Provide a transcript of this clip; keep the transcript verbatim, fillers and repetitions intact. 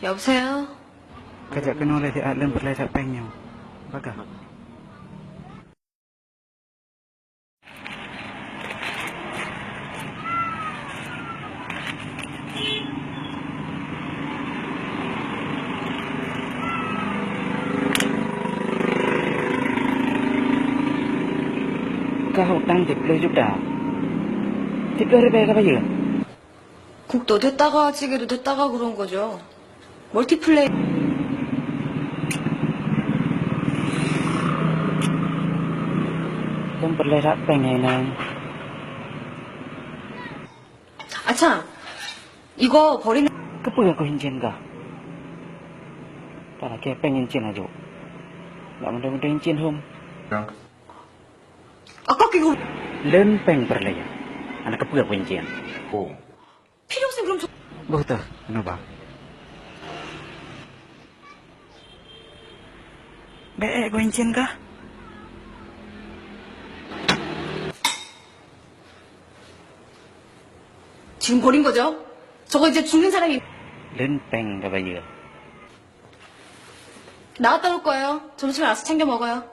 여보세요? Ka jak keunoe lé siat lôn peureulée that péng nyoe. Bagah. Ka utang tiplôh juta. Tiplôh ribèe ka bayeue. 국도 됐다가 지게도 됐다가 그런 거죠. 멀티플레이. Lôn peureulée that péng hai nang. 아참, 이거 버리는. Keupeue keu cincin kah? Ka lakée péng cincin aju. Nak meudoe-meudoe cincin hom. Aku kira. Lôn péng peureulée. Hana keupeue keu cincin. Oh. 필요 없으면 그럼 저. Boh teuh, anu ba. Bék keu cincin kah? 지금 버린 거죠? 저거 이제 죽는 사람이. Lôn péng ka bayeue. 나갔다 올 거예요. 점심에 와서 챙겨 먹어요.